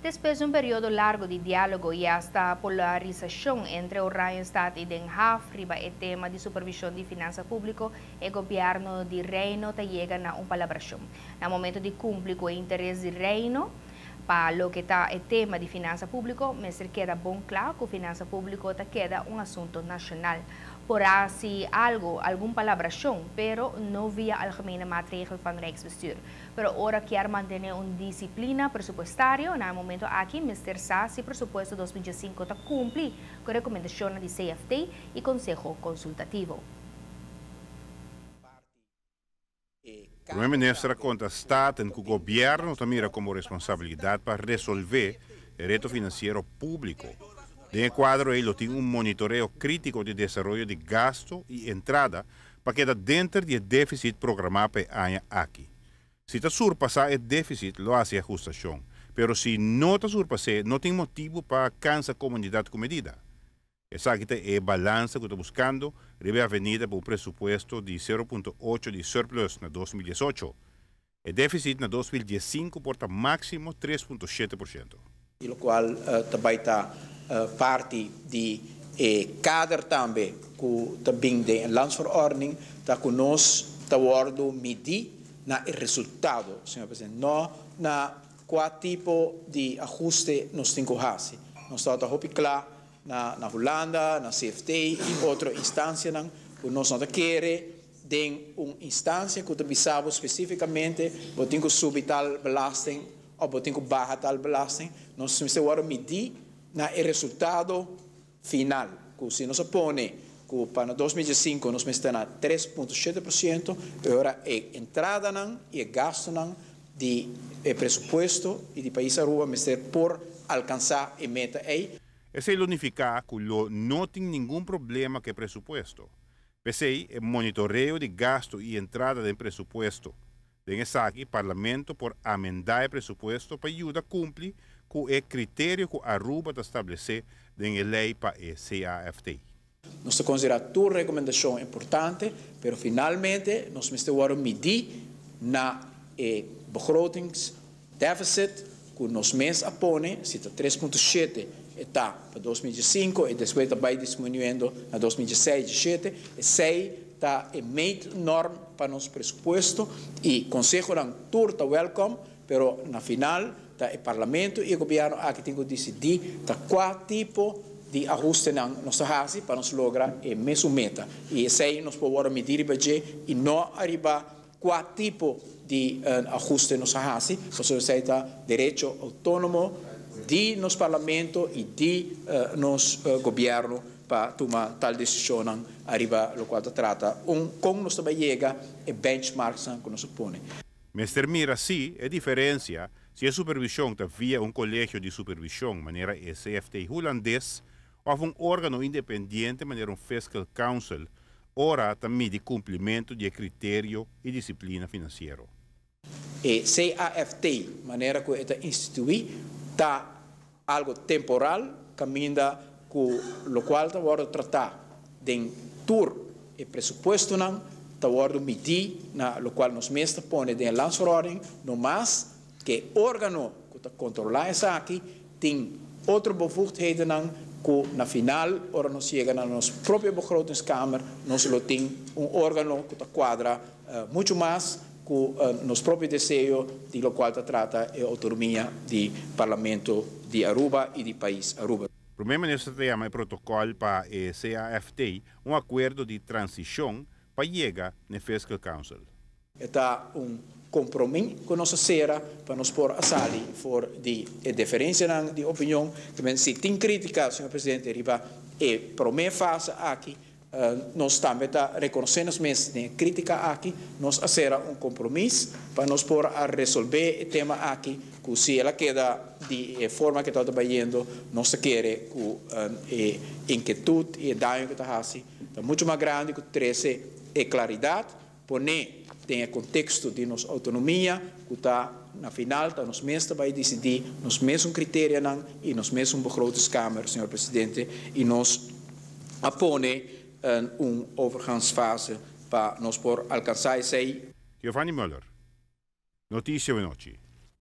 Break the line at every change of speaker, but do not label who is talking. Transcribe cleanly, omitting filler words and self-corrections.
Despues di un periodo largo di dialogo y hasta polarisacion entre Oranjestad y Den Haag riba e tema di supervision di finansa publico, e gobierno di Reino ta yega na un palabracion. Na momento di cumpli cu e interes di Reino pa loke ta e tema di finansa publico, mester keda bon cla cu finansa publico ta keda un asunto nacional. Por haci algo, algun palabracion, pero no via Algemene Maatregel van Rijksbestuur. Pero ora kier mantene un disciplina presupuestario, na e momento aki mester sa si presupuesto 2015 ta cumpli cu e recomendacionnan di CFT y Conseho Consultativo.
Prome Minister a conta Staten cu Gobierno ta mira como responsabilidad pa resolve e reto financiero publico. Den e cuadro ey lo tin un monitoreo critico di desaroyo di gasto y entrada pa keda denter di e deficit programa pa e aña aki. Si ta surpasa e deficit lo haci ahustacion, pero si no ta surpas'e no tin motibo pa cansa comunidad cu medida. Esaki ta e balansa cu ta buscando riba e avenida pa un presupuesto di 0.8 di surplus na 2018. E deficit na 2015 por ta maximo 3.7%.
Y locual ta bay ta parti di e kader tambe cu ta bin den e landsverordening ta cu nos ta wordo midi na e resultado, señor presidente, no na cua tipo di ahuste nos tin cu haci. Nos tabata hopi cla na na Hulanda, na CFT y otro instancianan cu nos no ta kere den un instancia cu ta bisa bo specificamente bo tin cu subi tal belasting of bo tin cu baha tal belasting. Nos mester worde midi na e resultado final, cu si nos a pone cu pa na 2015 nos mester na 3.7%, e ora e entradanan y e gastonan di e presupuesto y di pais Aruba mester por alcansa e meta ey.
Esey lo nifica cu lo no tin ningun problema cu e presupuesto. P'esey e monitoreo di gasto y entrada den presupuesto. Den esaki Parlamento por amenda e presupuesto pa yuda cumpli cu e criterio cu Aruba ta stablece den e ley pa e CAFT.
Nos ta considera tur recomendacion importante, pero finalmente nos mester worde midi na e begrotingsdeficit cu nos mes a pone, si ta 3.7 e ta pa 2015 y despues ta bay disminuyendo na 2016, 17, esey ta e meetnorm pa nos presupuesto y consehonan tur ta welcome, pero na final ta e Parlamento y e Gobierno aki tin cu dicidi ta cua tipo di ahustenan nos ta haci pa nos logra e mesun meta. Y esey nos por worde midi riba dje y no ariba cua tipo di ahuste nos a haci, pasobra esey ta derecho autonomo di nos Parlamento y di nos Gobierno pa tuma tal decisionnan ariba locual ta trata un con nos ta bay yega e benchmarksnan cu nos a pone.
Mester mira si e diferencia si e supervision ta via un colegio di supervision manera e CFT Hulandes of un organo independiente manera un Fiscal Council ora ta midi cumplimento di e criterio y disciplina financiero.
E CAFT manera cu e ta institui ta algo temporal caminda cu locual ta wordo trata den tur e presupuestonan ta wordo midi na locual nos mes ta pone den e landsverordening, no mas cu e organo cu ta controla esaki tin otro bevoegdhedennan cu na final ora nos yega na nos propio begrotingskamer nos lo tin un organo cu ta cuadra mucho mas cu nos propio deseo di locual ta trata e autonomia di Parlamento di Aruba y di pais Aruba.
Prome Minister ta yama e protocol pa e CAFT un acuerdo di transicion pa yega n'e Fiscal Council.
E ta un compromi cu nos a cera pa nos por a sali for di e diferencianan di opinion. Tamen si tin critica, señor Presidente, riba e prome fase aki, Nos tambe ta rekonosé nos mes den e krítika aki. Nos a sera un kompromis pa nos por a resolvé e tema aki ku si el a keda di e forma ku e tabata bayendo, nos ta kere ku e inketut i e daño ku ta hasi ta muchu mas grandi ku trese e klaridat, Pone den e konteksto di nos outonomia ku ta na final ta nos mes ta bai disidí nos mesun kriterianan i nos mesun begrotingskamer, señor presidente, i nos a pone un overgangsfase pa nos por alkansá esei.
Giovanni Muller, Noticia Awenochi.